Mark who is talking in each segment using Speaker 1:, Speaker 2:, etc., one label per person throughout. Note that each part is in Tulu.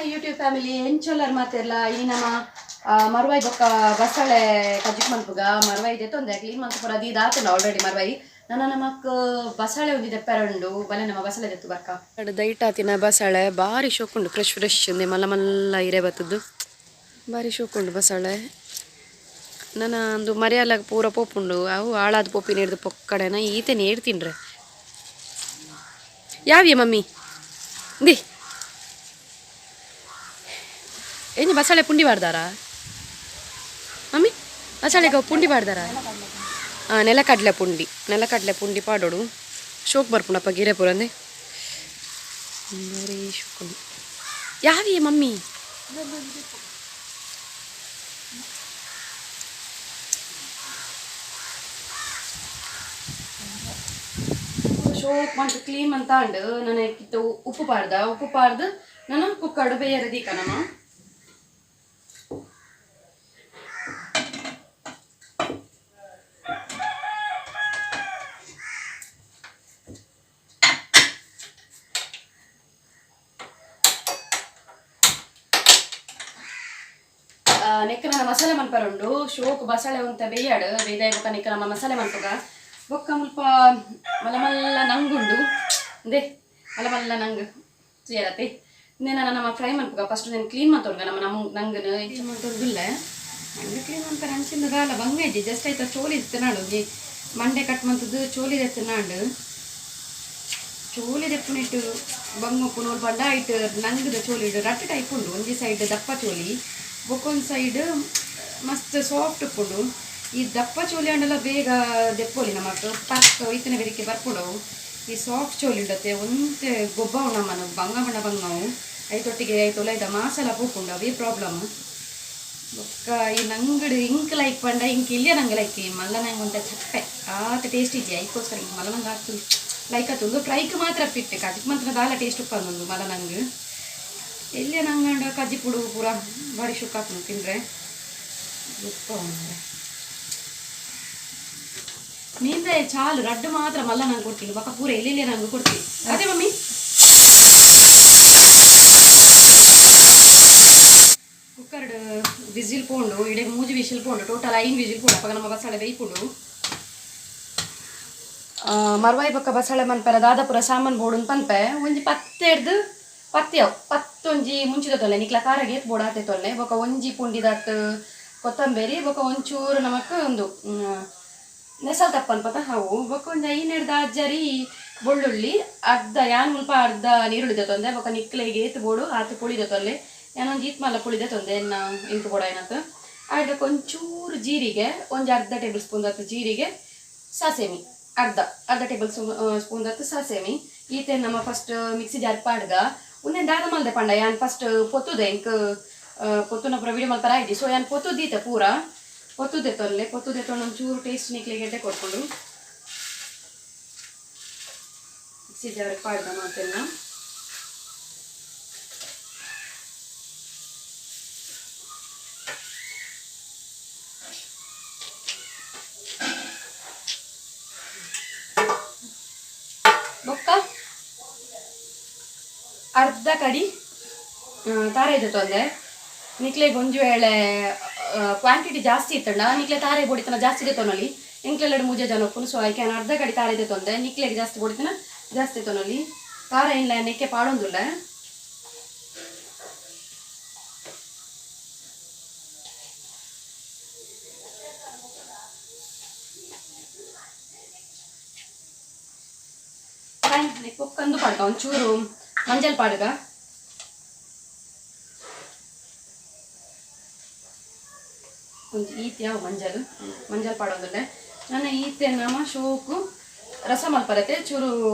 Speaker 1: My YouTube family ಎಂಚೊಲ್ಲರ್ ಮಾತೆರ್ಲ ಇನಿ ನಮ್ಮ ಮರ್ವಾಯಿ ಬೊಕ್ಕ ಬಸಳೆ ಕಜಿಕ್ ಮನ್ಪುಗ ಮರ್ವಾಯಿ ದೆತ್ತೊಂದೆ ಕ್ಲೀನ್ ಮಲ್ತ್ ಪೂರ ದೀದ್ ಆತುಂಡು ಆಲ್ರೆಡಿ ಮರ್ವಾಯಿ ನನ ನಮಕ್ ಬಸಳೆ ಒಂಜಿ ದೆಪ್ಪರೆ ಉಂಡು ಬಲೆ ನಮ್ಮ ಬಸಳೆ ದೆತ್ತು ಬರ್ಕ ದೈಟಾತಿನ ಬಸಳೆ ಬಾರಿ ಶೋಕುಂಡು ಫ್ರೆಶ್ ಫ್ರೆಶ್ ಉಂದೆ ಮಲ್ಲ ಮಲ್ಲ ಇರೆ ಬತ್ತದ್ದು ಬಾರಿ ಶೋಕುಂಡು ಬಸಳೆ ನನ ಒಂದು ಮರ್ಯಾಲ ಪೂರ ಪೋಪುಂಡು ಅವು ಆಳಾದ ಪೋಪಿನ ಹಿಡ್ದು ಪೊಕ್ಕಡೆನ ಈತೆ ನೇಡ್ ತಿನ್ರೆ ಯಾವಿಯ ಮಮ್ಮಿ the ಎಂಜ ಬಸಳೆ ಪುಂಡಿ ಬಾರ್ದಾರಾ ಮಮ್ಮಿ ಬಸಳೆಗೆ ಪುಂಡಿ ಬಾರ್ದಾರಾ ಹಾಂ ನೆಲಕಡಲೆ ಪುಂಡಿ ನೆಲಕಡಲೆ ಪುಂಡಿ ಪಾಡೋಡು ಶೋಕ್ ಬರ್ಪುಂಡಪ್ಪ ಗಿರೆ ಪೂರಂದೆ ಬಾರಿ ಶೋಕುಂಡು ಯಾವಿಯೇ ಮಮ್ಮಿ ಶೋಕ್ ಮಂತ್ ಕ್ಲೀನ್ ಮಂತಾಂಡ್ ನನ್ನ ಕಿತ್ತ ಉಪ್ಪು ಪಾಡ್ದ ಉಪ್ಪು ಪಾಡ್ದು ನಾನು ಕುಕ್ಕರ್ಡು ಬೇಯರ ದೀಕ ನಮ್ಮ ನೆಕ್ಕ ನನ್ನ ಮಸಾಲೆ ಮನ್ಪರ ಉಂಡು ಶೋಕ್ ಬಸಳೆ ಉಂತ ಬೇಯಾಡು ಬೇದಾಯ ಬೊಕ್ಕ ನೆಕ್ಕ ನಮ್ಮ ಮಸಾಲೆ ಮನ್ಪುಗ ಬೊಕ್ಕ ಮುಲ್ಪ ಮಲ್ಲ ಮಲ್ಲ ನಂಗುಂಡು ಅಂದೆ ಮಲ್ಲ ಮಲ್ಲ ನಂಗ್ ತುಯರತೆ ಇನ್ನೇನ ನಮ್ಮ ಫ್ರೈ ಮನ್ಪುಗ ಫಸ್ಟ್ నేను ಕ್ಲೀನ್ ಮಂತೊನ್ಗ ನಮ್ಮ ನಮ್ಮ ನಂಗನ ಇಂಚ ಮಂತೊಂದುಲ್ಲ ನಂಗೆ ಕ್ಲೀನ್ ಮನ್ಪರ ಅಂಚಿಂದ ದಾಲ ಬಂಗ ಇಜ್ಜಿ ಜಸ್ಟ್ ಐತ ಚೋಲಿ ಇತ್ತನಾಡು ಮಂಡೆ ಕಟ್ ಮಂತದ್ದು ಚೋಲಿ ಎತ್ತನಾಡು ಚೋಲಿ ದೆಪ್ಪುನಿಟ್ಟು ಬಂಗ ಉಪ್ಪುನೋಲ್ ಪಂಡ ಐಟ್ ನಂಗದ ಚೋಲಿ ರಟ್ಟು ಟೈಪ್ ಉಂಡು ಒಂಜಿ ಸೈಡ್ ದಪ್ಪ ಚೋಲಿ ಬೊಕ್ಕೊಂದು ಸೈಡ್ ಮಸ್ತ್ ಸಾಫ್ಟ್ ಉಪ್ಪುಂಡು ಈ ದಪ್ಪ ಚೋಲಿ ಅಂಡಲ ಬೇಗ ದೆಪ್ಪೋಲಿ ನಮಕ್ ಪರ್ಕ್ ಇತ್ತನೆ ಬೆರಿಕೆ ಬರ್ಪುಂಡವು ಈ ಸಾಫ್ಟ್ ಚೋಲಿ ಉಂಡತೆ ಒಂತೆ ಗೊಬ್ಬ ಉಣ್ಣಮ್ಮನ ಬಂಗ ಬಣ್ಣ ಬಂಗವು ಐತೊಟ್ಟಿಗೆ ಐತೊಲ ಐತ ಮಾಸಲ ಪೋಪುಂಡು ಅವೇ ಪ್ರಾಬ್ಲಮ್ ಬೊಕ್ಕ ಈ ನಂಗಡು ಇಂಕ್ ಲೈಕ್ ಪಂಡ ಇಂಕ್ ಇಲ್ಲಿಯ ನಂಗೆ ಲೈಕ್ ಈ ಮಲ್ಲ ನಂಗೆ ಒಂತ ಚಪ್ಪೆ ಆತ ಟೇಸ್ಟ್ ಇಜ್ಜಿ ಐಕೋಸ್ಕರ ಇಂಕ್ ಮಲ್ಲ ನಂಗೆ ಆಗ್ತದೆ ಲೈಕ್ ಆತುಂಡು ಫ್ರೈಕ್ ಮಾತ್ರ ಫಿಟ್ ಕಜಿಕ್ ಮಾತ್ರ ದಾಲ ಟೇಸ್ಟ್ ಉಪ್ಪಂದೊಂದು ಮಲ್ಲ ನಂಗೆ ಎಲ್ಲಿಯ ನಂಗಂಡ ಕಜ್ಜಿ ಪುಡು ಪೂರ ಬಾರಿ ಶುಕ್ ಹಾಕೊಂಡು ತಿಂದರೆ ಉಪ್ಪ ಮೀಂದೆ ಚಾಲು ರಡ್ಡು ಮಾತ್ರ ಮಲ್ಲ ನಂಗೆ ಕೊಡ್ತೀನಿ ಬೊಕ್ಕ ಪೂರ ಎಲ್ಲೆಲ್ಲಿ ನಂಗೆ ಕೊಡ್ತೀನಿ ಅದೇ ಮಮ್ಮಿ ಕುಕ್ಕರ್ಡ್ ವಿಸಿಲ್ ಪೋಂಡು ಇಡೆ ಮೂಜಿ ವಿಸಿಲ್ ಪೋಂಡು ಟೋಟಲ್ ಐನ್ ವಿಸಿಲ್ ಪೋಂಡು ಅಪ್ಪಗ ನಮ್ಮ ಬಸಳೆ ಬೇಯ್ಪುಂಡು ಮರ್ವಾಯಿ ಬೊಕ್ಕ ಬಸಳೆ ಮನ್ಪೆರ ದಾದಾಪುರ ಸಾಮಾನ್ ಬೋಡುನ್ ಪನ್ಪೆ ಒಂಜಿ ಪತ್ತೆಡ್ದು ಪತ್ತೆಯವು ಪತ್ತೊಂಜಿ ಮುಂಚಿದ ತೊಲ್ಲೆ ನಿಕ್ಲ ಖಾರಗೆ ಏತ್ ಬೋಡ ಆತೆ ತೊಲ್ಲೆ ಬೊಕ್ಕ ಒಂಜಿ ಪುಂಡಿದಾತ್ ಕೊತ್ತಂಬರಿ ಬೊಕ್ಕ ಒಂಚೂರು ನಮಕ್ ಒಂದು ನೆಸಲ್ ತಪ್ಪನ್ ಪತ ಹಾವು ಬೊಕ್ಕ ಒಂಜಿ ಐನೆಡ್ದು ಅಜ್ಜರಿ ಬೆಳ್ಳುಳ್ಳಿ ಅರ್ಧ ಯಾನ್ ಮುಲ್ಪ ಅರ್ಧ ನೀರುಳ್ಳಿದ ತೊಂದೆ ಬೊಕ್ಕ ನಿಕ್ಲೆಗೆ ಏತ್ ಬೋಡು ಆತು ಪುಳಿದ ತೊಲ್ಲೆ ಯಾನೊಂಜಿ ಈತ್ ಮಲ್ಲ ಪುಳಿದ ತೊಂದೆ ಎನ್ನ ಇಂಕ್ ಬೋಡ ಏನತ್ ಅರ್ಧಕ್ಕೆ ಒಂಚೂರು ಜೀರಿಗೆ ಒಂಜಿ ಅರ್ಧ ಟೇಬಲ್ ಸ್ಪೂನ್ ದತ್ತು ಜೀರಿಗೆ ಸಾಸೆಮಿ ಅರ್ಧ ಅರ್ಧ ಟೇಬಲ್ ಸ್ಪೂನ್ ದತ್ತು ಸಾಸೆಮಿ ಈತೆ ನಮ್ಮ ಫಸ್ಟ್ ಮಿಕ್ಸಿ ಜಾರ್ ಪಾಡ್ಗ ಉನ್ನೆ ದಾದ ಮಲ್ದೆ ಪಂಡ ಯಾನ್ ಫಸ್ಟ್ ಪೊತ್ತುದೆ ಇಂಕ್ ಪೊತ್ತುನ ಪೂರ ವಿಡಿಯೋ ಮಲ್ಪರ ಆಯ್ತು ಸೊ ಯಾನ್ ಪೊತ್ತುದೀತೆ ಪೂರ ಪೊತ್ತುದೆ ತೊಲ್ಲೆ ಪೊತ್ತುದೆ ತೊಂಡು ಒಂಚೂರು ಟೇಸ್ಟ್ ನಿಕ್ಲೆ ಗೆಡ್ಡೆ ಕೊಟ್ಕೊಂಡು ಮಿಕ್ಸಿ ಜಾರ್ ಪಾಡ್ದ ಮಾತೆಲ್ಲ ಬೊಕ್ಕ ಅರ್ಧ ಕಡಿ ತಾರೆ ತೊಂದೆ ನಿಕ್ಲೆಗ್ ಒಂಜಿ ವೇಳೆ ಕ್ವಾಂಟಿಟಿ ಜಾಸ್ತಿ ಇತ್ತಂಡ ನಿಕ್ಲೆ ತಾರೆ ಬೊಡಿತನ ಜಾಸ್ತಿ ಇದೆ ತೊನಲಿ ಎಂಕ್ಲೆಲ್ಲಡು ಮೂಜೆ ಜನ ಉಪ್ಪುನು ಸೊ ಐಕೆ ಅರ್ಧ ಕಡಿ ತಾರೆ ಇದೆ ತೊಂದೆ ನಿಕ್ಲೆಗ್ ಜಾಸ್ತಿ ಬೊಡಿತನ ಜಾಸ್ತಿ ತೊನಲಿ ತಾರೆ ಇಲ್ಲ ನೆಕ್ಕೆ ಪಾಡೊಂದುಲ್ಲ ನೆಕ್ಕೊಂದು ಪಾಡ್ಕ ಒಂಚೂರು ಮಂಜಲ್ ಪಾಡ್ಗ ಒಂಜಿ ಈತ್ ಯಾವ ಮಂಜಲ್ ಮಂಜಲ್ ಪಾಡೊಂದುಲ್ಲೆ ನನ್ನ ಈತೆ ನಮ ಶೋಕು ರಸ ಮಲ್ಪರತೆ ಚೂರು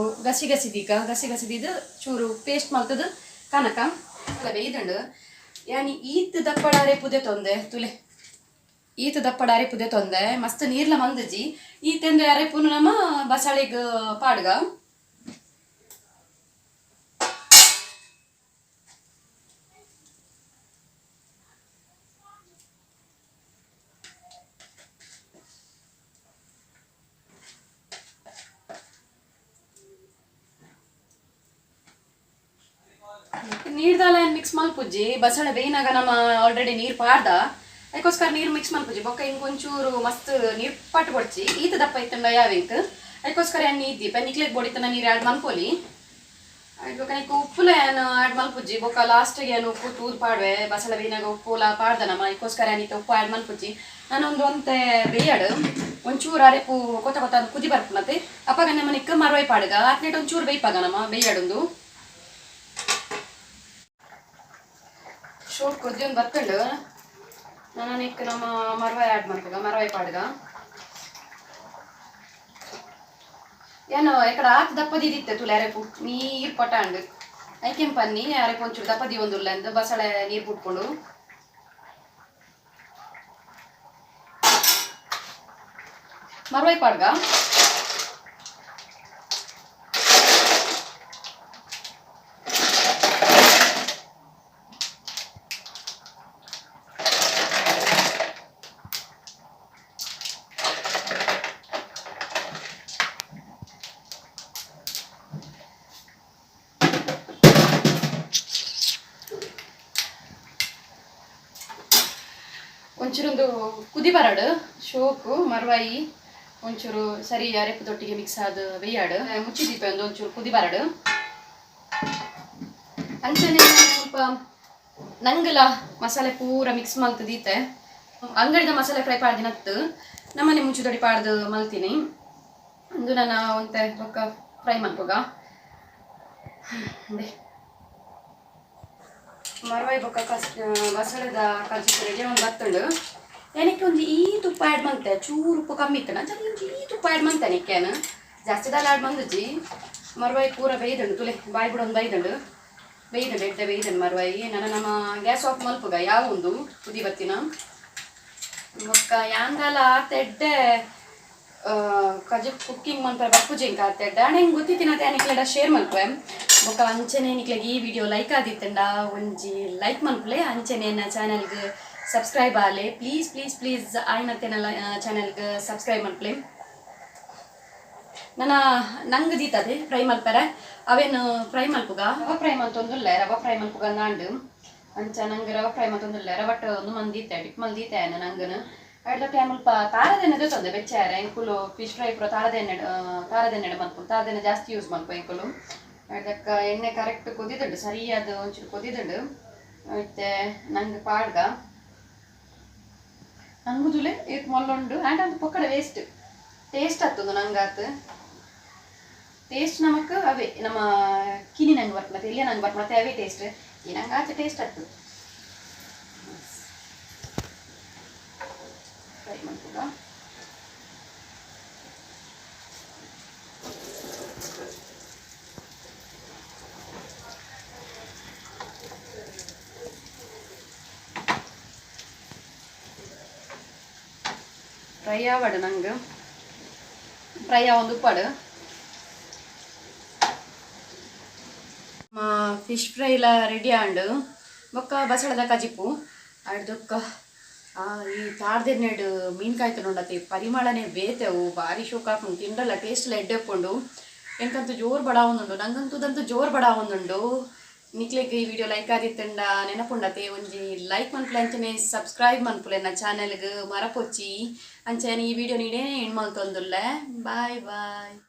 Speaker 1: ಗಸಿ ಗಸಿ ದೀಕ ಗಸಿ ಗಸಿ ದೀದ್ ಚೂರು ಪೇಸ್ಟ್ ಮಲ್ತದ ಕನಕ ಬೇಯ್ದಂಡು ಯಾನಿ ಈತ್ ದಪ್ಪಡಾರೆ ಪುದೆ ತೊಂದೆ ತುಲೆ ಈತ್ ದಪ್ಪಡಾರೆ ಪುದೆ ತೊಂದೆ ಮಸ್ತ್ ನೀರ್ಲ ಮಂದಜಿ ಈತೆಂದ್ರೆ ಅರೆಪುನು ನಮ್ಮ ಬಸಳೆಗ್ ಪಾಡ್ಗ ನೀರ್ದಾಲ ಮಿಕ್ಸ್ ಮಲ್ಪುಜ್ಜಿ. ಬಸಳೆ ಬೇಯಿನಾಗ ನಮ್ಮ ಆಲ್ರೆಡಿ ನೀರು ಪಾರ್ದ, ಅದಕ್ಕೋಸ್ಕರ ನೀರು ಮಿಕ್ಸ್ ಮಲ್ಪುಜ್ಜಿ. ಬೊಕ್ಕ ಇಂಕ್ ಒಂಚೂರು ಮಸ್ತ್ ನೀರು ಪಟ್ಟು ಕೊಡ್ಚಿ ಈತ ದಪ್ಪ ಇತ್ತಂಡ ಯಾವಿಂಕ್, ಅದಕ್ಕೋಸ್ಕರ ಏನ್ ಇದ್ದಿ ನಿಕ್ಲೆಗ್ ಬೊಡಿತನ ನೀರು ಆ್ಯಡ್ ಮಲ್ಪೊಲಿ. ಬೊಕ್ಕ ನಿಕ್ ಉಪ್ಪುಲ ಏನು ಆ್ಯಡ್ ಮಲ್ಪುಜ್ಜಿ. ಬೊಕ್ಕ ಲಾಸ್ಟಿಗೆ ಏನು ಉಪ್ಪು ತೂದು ಪಾಡ್ವೆ, ಬಸಳೆ ಬೇಯಿನಾಗ ಉಪ್ಪುಲ ಪಾಡ್ದ ನಮ್ಮ, ಅದಕ್ಕೋಸ್ಕರ ಏನಿತ್ತು ಉಪ್ಪು ಆ್ಯಡ್ ಮಲ್ಪುಜ್ಜಿ. ನಾನು ಒಂದು ಒಂತೆ ಬೇಯಾಡು ಒಂಚೂರು ಅರೆಪು ಕೊತ್ತ ಕೊತ್ತ ಕುದಿ ಬರ್ಪುನತೆ ಅಪ್ಪಾಗ ನಮ್ಮ ನಿಕ್ಕ ಮರವೈ ಪಾಡುಗ ಆತ್ನೇಟ್ ಒಂಚೂರು ಬೇಯ್ಪಾಗ ನಮ್ಮ ಬೇಯಾಡೊಂದು ಶೋಟ್ ಕೊದ್ದಿಯೊಂದು ಬರ್ತಂಡು. ನಾನು ನಿಕ್ಕ ನಮ್ಮ ಮರವಾಯಿ ಆ್ಯಡ್ ಮಲ್ಪುಗ, ಮರವಾಯಿ ಪಾಡುಗ. ಏನು ಎಕಡ ಆತ ದಪ್ಪದಿದಿತ್ತೆ ತುಲೆ ಅರೆಪು ನೀರು ಪಟಾಂಡು ಐಕೆಂ ಪನ್ನಿ ಅರೆಪು ಒಂಚೂರು ದಪ್ಪದಿ ಒಂದುಲ್ಲ ಅಂದ್ ಬಸಳೆ ನೀರು ಬಿಟ್ಕೊಂಡು ಮರವಾಯಿ ಪಾಡ್ಗ. ಒಂಚೂರೊಂದು ಕುದಿ ಬರಡು ಶೋಕು ಮರವಾಯಿ ಒಂಚೂರು ಸರಿ ಅರೆಪು ದೊಟ್ಟಿಗೆ ಮಿಕ್ಸ್ ಆದ ಬೇಯಾಡು ಮುಚ್ಚಿದೀಪ ಒಂದು ಒಂಚೂರು ಕುದಿ ಬರಡು. ಅಂಚನೆ ಸ್ವಲ್ಪ ನಂಗಲ ಮಸಾಲೆ ಪೂರ ಮಿಕ್ಸ್ ಮಲ್ತದೀತೆ. ಅಂಗಡಿದ ಮಸಾಲೆ ಫ್ರೈ ಪಾಡ್ದಿನತ್ತು ನಮ್ಮನೆ ಮುಂಚೆ ಪಾಡ್ದು ಮಲ್ತೀನಿ. ಅಂದು ನಾನು ಒಂತೆ ಬೊಕ್ಕ ಫ್ರೈ ಮಲ್ಪುಗ. ಮರವಾಯಿ ಬೊಕ್ಕ ಕಸ್ ಬಸಳೆದ ಕಜ್ಜಿ ರೆಡಿ ಒಂದು ಬತ್ತುಂಡು. ಏನಕ್ಕೆ ಒಂಜಿ ಈ ತುಪ್ಪ ಆ್ಯಡ್ ಮಂತೆ, ಚೂರು ಉಪ್ಪು ಕಮ್ಮಿ ಇತ್ತು ಅಂಚನೆ ಒಂಜಿ ಈ ತುಪ್ಪ ಆ್ಯಡ್ ಮಂತೆ ನಿಕ್ಕೇನು ಜಾಸ್ತಿ ದಾಲ ಆ್ಯಡ್ ಮಂದುಜಿ. ಮರವಾಯಿ ಪೂರ ಬೇಯ್ದುಂಡು ತುಲೆ ಬಾಯಿ ಬಿಡೊಂದು ಬೈದುಂಡು ಬೇಯ್ದುಂಡು ಎಡ್ಡೆ ಬೇಯ್ದುಂಡು ಮರವಾಯಿ. ನಾನು ನಮ್ಮ ಗ್ಯಾಸ್ ಆಫ್ ಮಲ್ಪುಗ ಯಾವ ಒಂದು ಕುದಿ ಬತ್ತಿನ ಬೊಕ್ಕ ಯಾಂದಾಲ ಆತ ಎಡ್ಡೆ ಕಜಿ ಕುಕ್ಕಿಂಗ್ ಮನ್ಪರೆ ಬಪ್ಪುಜಿ ಇಂಕ ಆತ ಎಡ್ಡೆ ಅಣ್ಣ ಹಿಂಗೆ ಗೊತ್ತಿತ್ತಿನ ನಿಕ್ಲೆಡ ಶೇರ್ ಮಲ್ಪೆ. ಬೊಕ್ಕ ಅಂಚನೆ ನಿಕ್ಲೆಗ್ ಈ ವಿಡಿಯೋ ಲೈಕ್ ಆದಿತ್ತಂಡ ಒಂಜಿ ಲೈಕ್ ಮನ್ಪುಲೆ. ಅಂಚನೆ ಎನ್ನ ಚಾನೆಲ್ಗ್ subscribe Aale please please please ಆಯ್ನತ್ತೆನ ಚಾನೆಲ್ಗ್ subscribe ಮನ್ಪುಲೆ. ನನ್ನ ನಂಗೆ ದೀತದೆ ಫ್ರೈ ಮಲ್ಪರೆ ಅವೇನು ಫ್ರೈ ಮಲ್ಪುಗ ರವ ಫ್ರೈ ಮಲ್ತೊಂದುಲ್ಲೆ ರವ ಫ್ರೈ ಮಲ್ಪುಗ ನಾಂಡು ಅಂಚ ನಂಗೆ ರವ ಫ್ರೈ ಮಲ್ತೊಂದುಲ್ಲೆ ರವಟ್ ಒಂದು ಮಂದೀತೆ ಡಿಪ್ ಮಲ್ದೀತೆ ನಂಗನ ಅಡ್ದಕ್ಕೆ ಮುಲ್ಪ ತಾರದೆಣ್ಣೆ ತೊಂದೆ ಬೆಚ್ಚಾರೆ ಎಂಕುಲು ಫಿಶ್ ಫ್ರೈ ಪೂರ ತಾರದೆಣ್ಣೆ ತಾರದೆಣ್ಣೆ ಮಲ್ಪು ತಾರದೆಣ್ಣೆ ಜಾಸ್ತಿ ಯೂಸ್ ಮಲ್ಪು ಎಂಕುಲು. ಅದಕ್ಕೆ ಎಣ್ಣೆ ಕರೆಕ್ಟ್ ಕೊದಿದುಂಡು ಸರಿಯಾದ ಒಂಚೂರು ಕೊದಿದುಂಡು. ಮತ್ತೆ ನಂಗೆ ಪಾಡ್ಗ ನಂಗುದುಲೆ ಏತ್ ಮೊಲ್ಲುಂಡು ಆ್ಯಂಡ್ ಅದು ಪೊಕ್ಕಡ ವೇಸ್ಟ್ ಟೇಸ್ಟ್ ಆಗ್ತದೆ ನಂಗಾತು ಟೇಸ್ಟ್ ನಮಕ್ ಅವೇ ನಮ್ಮ ಕಿನಿ ನಂಗೆ ಬರ್ಪುನತೆ ಇಲ್ಲಿ ನಂಗೆ ಬರ್ಪುನತೆ ಅವೇ ಟೇಸ್ಟ್ ಈ ನಂಗೆ ಆಚೆ ಟೇಸ್ಟ್ ಆಗ್ತದೆ. ಫ್ರೈ ಮಲ್ಪುಗ ಫ್ರೈ ಆವಡು ನಂಗೆ ಫ್ರೈ ಆವೊಂದು ಉಪ್ಪಾಡು. ಫಿಶ್ ಫ್ರೈ ಎಲ್ಲ ರೆಡಿ ಆಂಡು ಬೊಕ್ಕ ಬಸಳದ ಕಜಿಪು ಅಡ್ದೊಕ್ಕ ಈ ತಾರ್ದೆಣ್ಣೆಡ್ ಮೀನ್ಕಾಯಿ ತಗೊಂಡತಿ ಪರಿಮಳನೇ ಬೇತೆವು ಭಾರಿ ಶೋಕ್ ಆಪುಂಡು ತಿಂಡಲ್ಲ ಟೇಸ್ಟ್ ಎಲ್ಲ ಎಡ್ಡೆ ಉಪ್ಪುಂಡು. ಎಂಕಂತೂ ಜೋರು ಬಡ ಒಂದುಂಡು ನಂಗಂತೂದಂತೂ ಜೋರು ಬಡ ಒಂದುಂಡು. ನಿಕ್ಲೆಗ್ ಈ ವಿಡಿಯೋ ಲೈಕ್ ಆದಿತ್ತಂಡ ನೆನಪುಂಡತೆ ಒಂಜಿ ಲೈಕ್ ಮನ್ಪುಲೆ ಅಂಚನೆ ಸಬ್ಸ್ಕ್ರೈಬ್ ಮನ್ಪುಲೆ ನ ಚಾನೆಲ್ಗ್ ಮರಪೊಚ್ಚಿ ಅಂಚನೆ ಈ ವಿಡಿಯೋ ನೀಡೇ ಎಂಡ್ ಮಲ್ತೊಂದುಲ್ಲೆ. Bye boy.